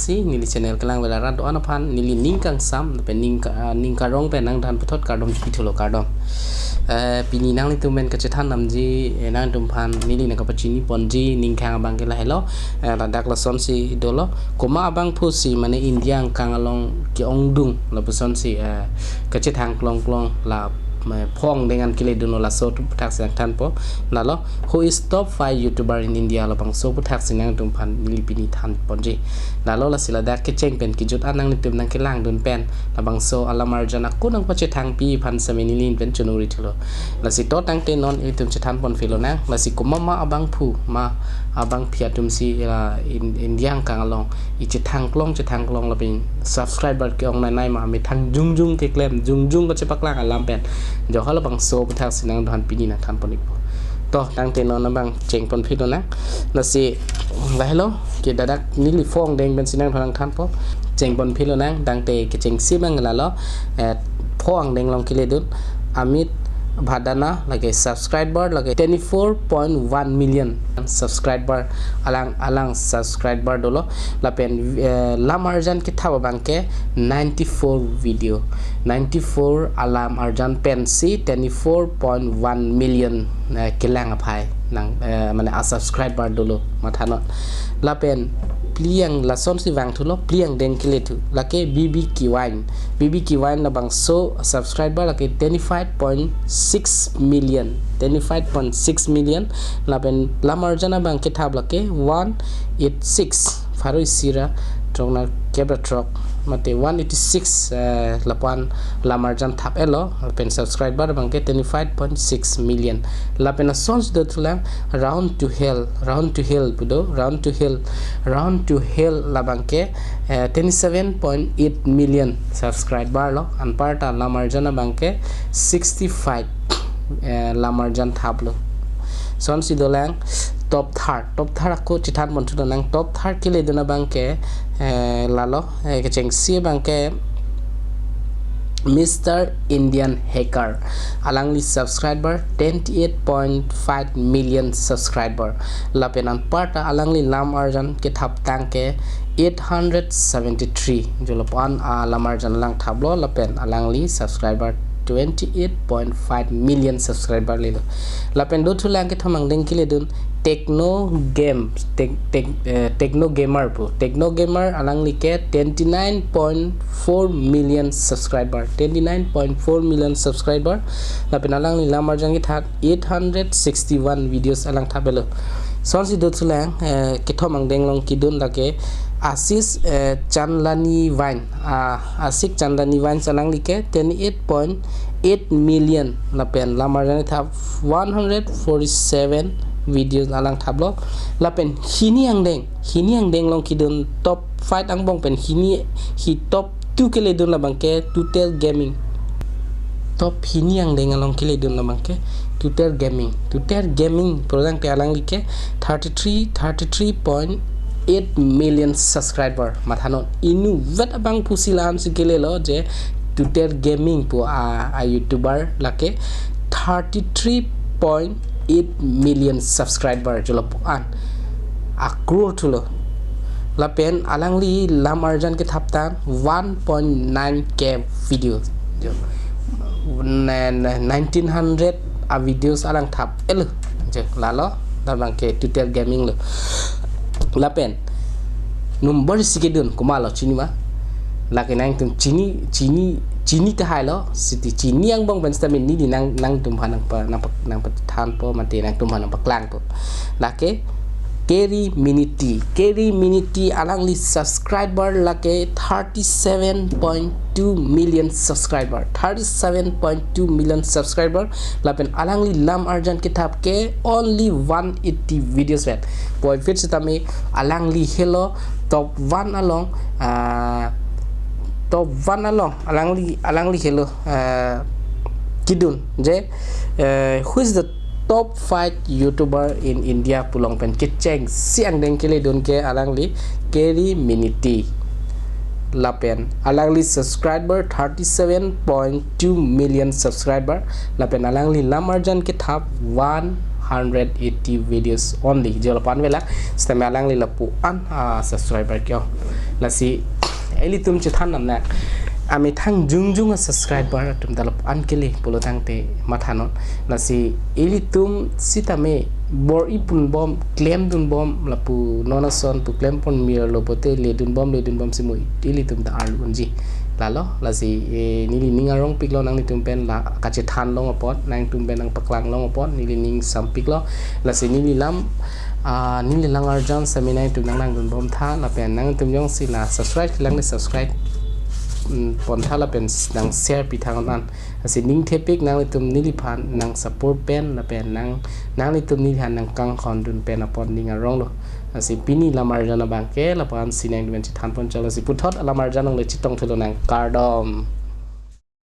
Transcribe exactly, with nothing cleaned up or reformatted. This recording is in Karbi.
Si neli channel kelang vela rat do-an aphan neli ning kangsam pen ning ka, ah, ning karong pen nangthan puthot kardom chipithulo, kardom. Eh, pini nanglitum pen kachethan damji, eh, nangtum aphan neli nangkapachini ponji ning khang abang ke lahelo, eh, ladak lasonsi dolo. Komat abangphu si mane India angkang along ke-ongdung lapusonsi, eh, kachethang klong klong la, eh, pho angdeng an keledunlo, laso atum aputhak si nangthanpo. Lalo, who is top five YouTuber in India, labangso aputhak si nangtum aphan neli pini than ponji. Lalo lasi ladak kecheng pen kejut an nanglitum nangkelangdun pen labangso alam arjan ako nangpachethangpi aphan sitame neli pen choningrithulo. Lasi to tangte non ilitum chethan ponphi lonang. Lasi komat ma abangphu, ma abangpi atum si, ah, in, India angkang along ichethang klong chethang klong lapen subscriber ke-ong nainai ma, methang jongjong keklem, jongjong kachepaklang alam pen, jo halabangso aputhak si nangtum aphan pini nangthan pon-ikpo. To tangte non abang cheng ponphi lonang. Lasi lahelo, ke ladak neli pho angdeng pen si nangtum aphan nangthanpo. Cheng ponphi lonang, tangte kechengsi abang lalo, eh, pho angdeng along keledun Amit Bhadana, lake subscriber lake twenty-four point one million subscriber, alang, alang subscriber dolo. Lapen, eh, lam arjan kethap abang ke ninety-four video, ninety-four alam arjan pensi twenty-four point one million, eh, kelang aphai nang, eh, mane asubscriber dolo, mathanon. Lapen phli ang lasonsi vangthulo, phli angdeng kelethu, lake B B K Wine. B B K Wine labangso subscriber lake twenty-five point six million, twenty-five point six million. Lapen lam arjan abang kethap lake one eight six, pharo isi ra throknerkep ra throk, mate one eighty-six, eh, lapu-an lam arjan thap-etlo, lapen subscriber abang ke twenty-five point six million. Lapen asonsi dothulang Round to Hell, Round to Hell pu do, Round to Hell, Round to Hell labang ke, eh, twenty-seven point eight million subscriber lo, anparta lam arjan abang ke sixty-five, eh, lam arjan thaplo. Sonsi dolang top third, top third ako chethan ponthu lonang, top third keledun abang ke, eh, lalo, eh, kechengsi abang ke Mister Indian Hacker. Alangli subscriber twenty-eight point five million subscriber. Lapen anparta alangli lam arjan kethaptang ke eight hundred seventy-three. Jo lapu-an, ah, lam arjan alang thaplo, lapen alangli subscriber twenty-eight point five million subscriber lelo. Lapen dothulang kethom angdeng keledun Techno Game, Tech-, Tech-, eh, Techno Gamer pu. Techno Gamer alangli ke twenty-nine point four million subscriber, twenty-nine point four million subscriber. Lapen alangli lam arjan kethap eight hundred sixty-one videos alang thaplo. Sonsi dothulang, eh, kethom angdeng along kedun lake Ashish, eh, Chandlani Vine. Ah, Ashish Chandlani Vine alangli ke twenty-eight point eight million, lapen lam arjan kethap one hundred forty-seven videos alang thaplo. Lapen hini angdeng, hini angdeng along kedun top five angbong pen hini, hi top two keledun labang ke Tutor Gaming. Top hini angdeng along keledun labang ke Tutor Gaming. Tutor Gaming pu abang ke alangli ke thirty-three, thirty-three point eight million subscriber. Mathanon, inutvet abangphu si la-ansi kelelo je Tutor Gaming pu a, a YouTuber lake thirty-three point eight million subscriber, jo lapu-an a crore thulo. Lapen alangli lam arjan kethaptang one point nine K video. Jo. Ne-, ne-, nineteen hundred a videos alang thap-etlo. Jo, lalo, labang ke Tutor Gaming lo. Lapen number isi kedun komatlo chini ma? Lake nangtum chini, chini, chini tahai lo, siti chini angbong pen sitame neli nang, nangtum aphan nangpa, nangpa, nangpathanpo mate nangtum aphan nangpaklangpo. Lake Keri Miniti, Keri Miniti alangli subscriber lake thirty-seven point two million subscriber, thirty-seven point two million subscriber. Lapen alangli lam arjan kethap ke only one eighty videos vet. Puvoiphit sitame alangli helo top one along, ah, top one along alangli, alangli helo, ah, kedun je, eh, who is the top five YouTuber in India pu along pen kechengsi angdeng keledun ke alangli Keri Miniti. Lapen alangli subscriber thirty-seven point two million subscriber. Lapen alangli lam arjan kethap one hundred eighty videos only. Jo lapu-an velak, sitame alangli lapu-an a subscriber ke-ong. Lasi ilitum chethan namnang, amethang jongjong a subscriber atum ta lapu-an kele pulo tangte mathanon. Lasi ilitum sitame bor-i punbom, klemdunbom, lapu non ason pu klempon mir lo pote ledunbom, ledunbom si mo ilitum ta arlu unji. Lalo, lasi, eh, neli ning arongpiklo nanglitum pen la kachethan long apot, nangtum pen nangpaklang long apot, neli ning sampiklo. Lasi neli lam, ah, neli lang arjan sitame nangtum nanglangdunbom tha, lapen nangtum jongsi la subscribe, lang le subscribe, mm, pon tha lapen s-, nang share pi tha non an. Lasi ning thepik nanglitum neliphan nang support pen, lapen nang, nanglitum neliphan nangkanghondun pen apot ning aronglo. Lasi pini lam arjan abang ke, lapu-an si nangtum pen chethanpon chalo, lasi puthot alam arjan along le chetongthulo nang, kardom.